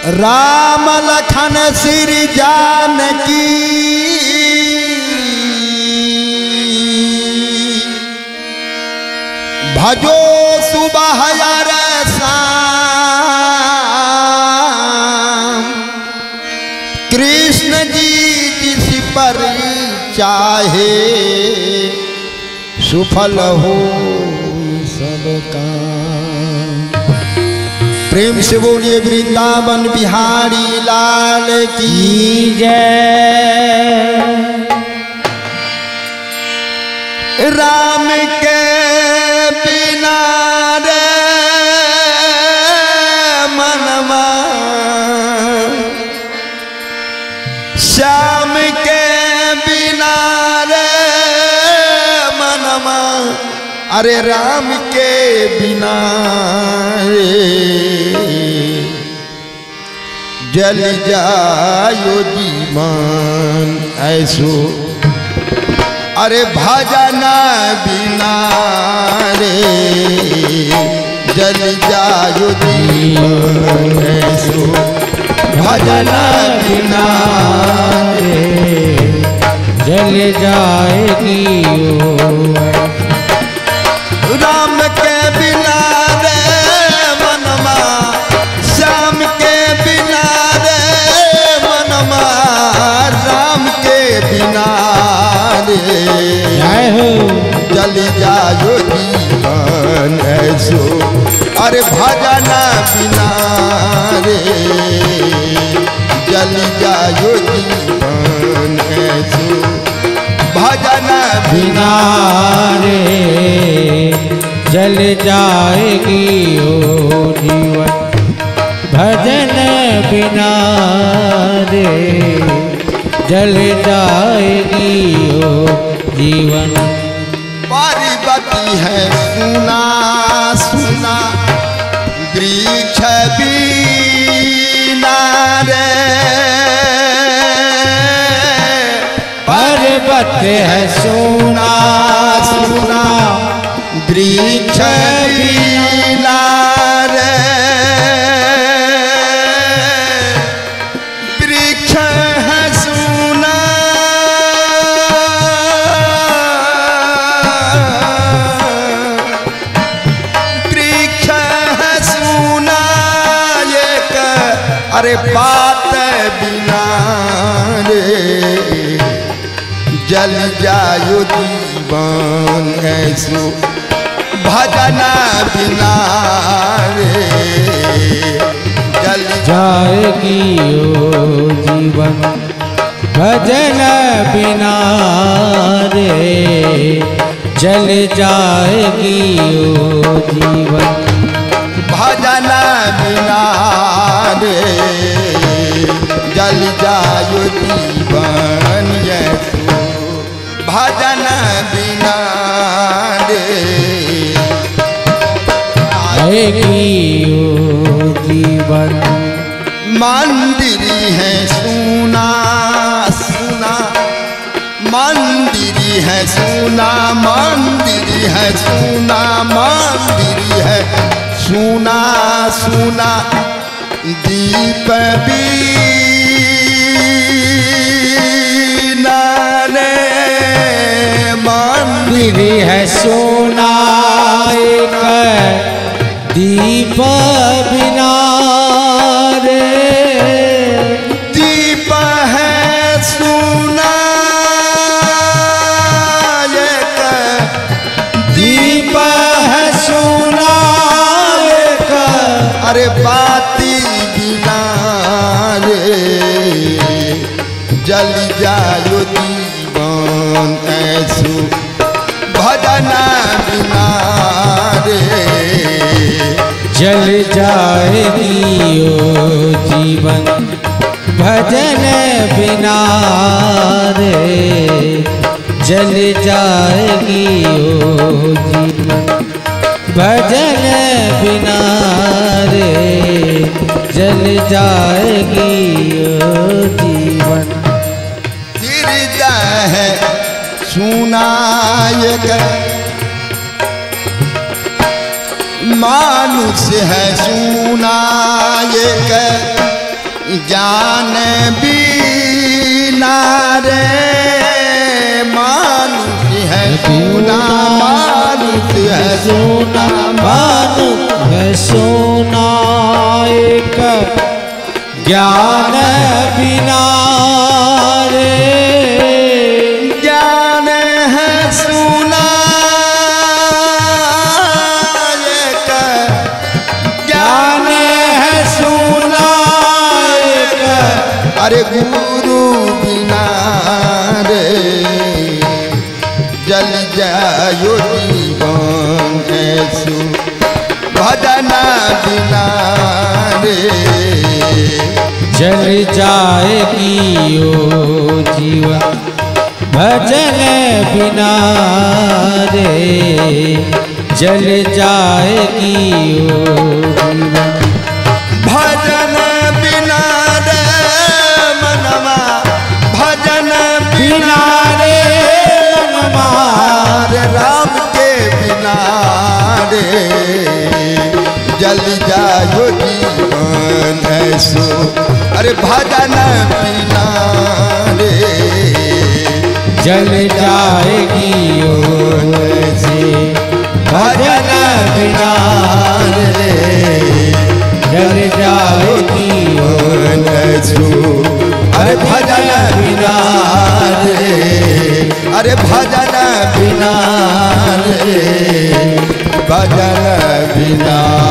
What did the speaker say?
राम लखन श्री जानकी भजो सुबह शाम। कृष्ण जी जिस पर चाहे सुफल हो सब काम। प्रेम से बोलिए वृंदावन बिहारी लाल की जय। राम के बिना रे मनवा, श्याम के बिना रे मनवा, अरे राम के बिना रे जल जायो जीवन ऐसो। अरे भजन बिना रे जल जायो जीवन ऐसो। भजन बिना रे जल जाएगी। राम के बिना रे मनमा, श्याम के बिना रे मनमा, राम के बिना रे जल जायो जीवन ऐसो। अरे भजन बिना रे जल जायो जीवन ऐसो। भजन बिना रे जल जाएगी ओ जीवन। भजन बिना रे जल जाएगी ओ जीवन। पार्वती है सुना सुना वृक्ष बिना रे, पर्वत है सोना सुना वृक्ष बिना रे, वृक्ष है सुना, वृक्ष है सुना एक अरे बात बिना रे जल जायो जीवन ऐसो। भजन बिना रे जल जाएगी ओ जीवन। भजन बिना रे जल जाएगी ओ जीवन। भजन बिना रे जल जायो जीवन ऐसो। भजन बिना रे जाएगी ओ जीवन। मंदिर है सुना सुना, मंदिर है सुना, मंदिर है सुना, मंदिर है सुना सुना, दीप बिना रे मंदिर है सोना एक दीप बिना रे, दीप है सोना एक, दीप है सोना एक, अरे बाती बिना रे जल जायो जीवन ऐसो। भजन बिना रे जल जाएगी ओ जीवन। भजन बिना रे जल जाएगी ओ जीवन। भजन बिना रे जल जाएगी ओ जीवन। हृदय है सुना एक मानुष है सुना एक, ज्ञान बिना रे मानुष है सोना, मानुष है सोना, मानुष है सोना एक ज्ञान बिना रे। ज्ञान है सोना एक, ज्ञान है सोना एक, अरे गुरु बिना रे जल जायो जीवन ऐसो भजन बिना रे। जल जाएगी ओ जीवन भजन बिना रे, जल जाएगी ओ जीवन भजन बिना रे मनवा, भजन बिना रे मनवा, रे राम के बिना रे जल जायो जीवन ऐसो, अरे भजन बिना रे जल जाएगी ओ भजन बिना रे, जल जाएगी ओ ऐसो, अरे भजन बिना रे, अरे भजन बिना रे, भजन बिना।